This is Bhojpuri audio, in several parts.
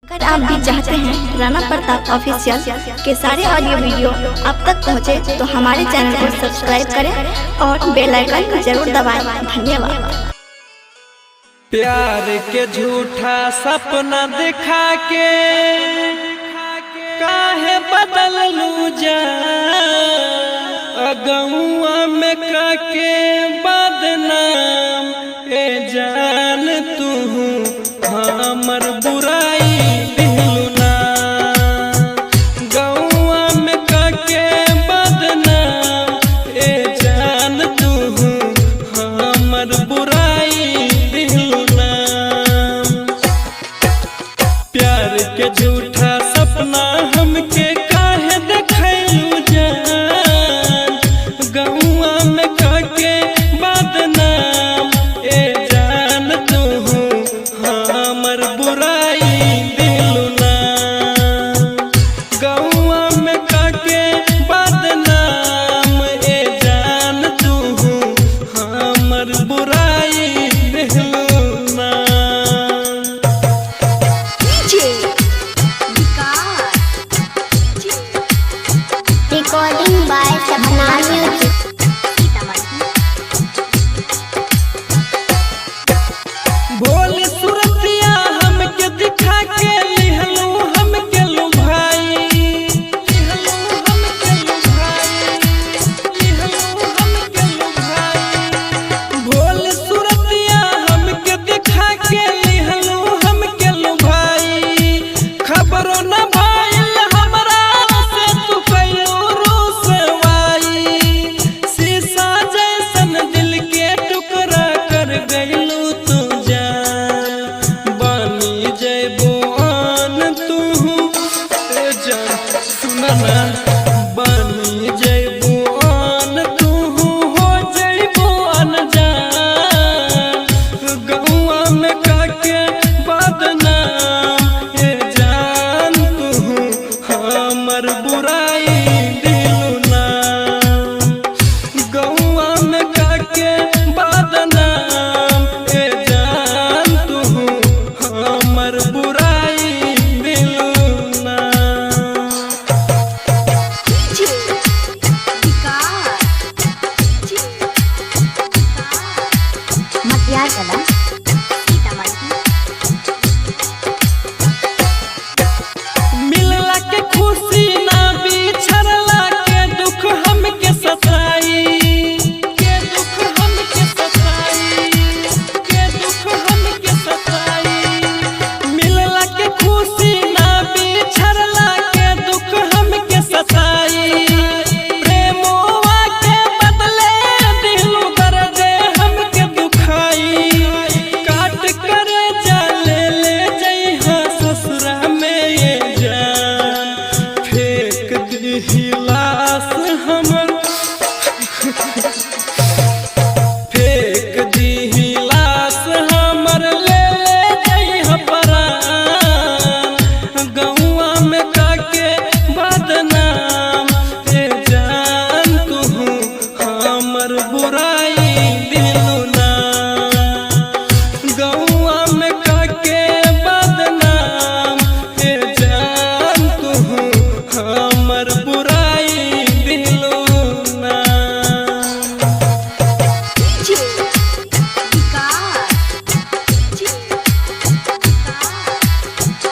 अगर आप भी चाहते हैं राणा प्रताप ऑफिशियल के सारे ऑडियो वीडियो आप तक पहुंचे, तो हमारे चैनल को सब्सक्राइब करें और बेल आइकन जरूर दबाएं। धन्यवाद। प्यार के झूठा सपना दिखा के काहे बदल लू जा अगुआ में काके बदनाम ए जान तू हमर बुराई दिलू ना। गौआ में काके बदनाम ए जान तू हमर बुराई दिलू ना। प्यार के झूठा सपना हमके काहे देखैलू जान, गौआ में काके बदनाम ए जान तू हमर बुराई दिलू ना। गौआ में काके बदनाम ए जान तू हमर बुराई दिलू ना। Recording by Sapna Music. भोली सुरतिया हमके दिखा के लिहलू हमके लुभाई, लिहलू हमके लुभाई, लिहलू हमके लुभाई। भोली सुरतिया हमके दिखा के लिहलू हमके लुभाई, खबरो न भइल हमरा से तू कइलू रुसवाई। शीशा जैसन दिल के टुकड़ा कर गइलू तू जान, बनी जइबो आन तू ए जान सुन ना, बनी जइबो आन तू हो जइबो अनजान। गौआ में काके बदनाम ए जान तू हमर बुराई दिलू ना। गौआ में काके बदनाम ए जान तू हमर बुराई दिलू ना। मतियार सीतामढ़ी। मिलला के खुशी ना बिछड़ला के दुख हमके सताई, के दुख हमके सताई, के दुख हमके सताई। मिलला के खुशी ना बिछड़ला के दुख हमके सताई, प्रेमोवा के बदले दिलू दर्द हमके दुखाई। काट कर जा ले ले जइहा ससुरा में ये जान, फेंक दीही लाश हमर, फेंक दीही लाश हमर ले ले जइहा परान। गौआ में काके बदनाम ए जान तू हमर बुराई दिलू ना। गौआ में काके बदनाम ए जान तू हमर बुराई दिलू ना।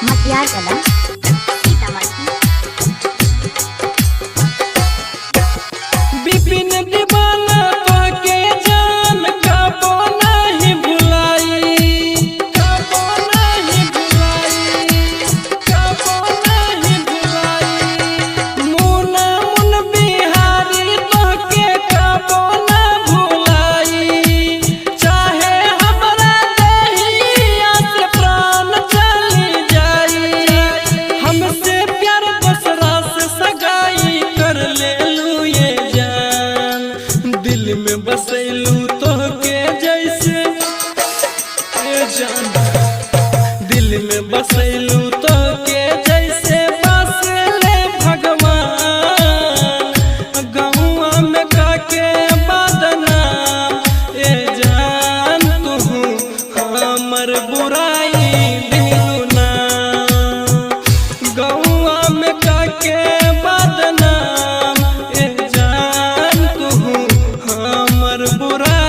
मतियार सीतामढ़ी। विपिन दीवाना तोहके जान कबो नहीं भुलाई, कबो नहीं भुलाई, कबो नहीं भुलाई। मुना मुन बिहारी तोहके कबो ना भुलाई, चाहे हमरा देहिया से प्राण चली जाई। तोहर बुराई।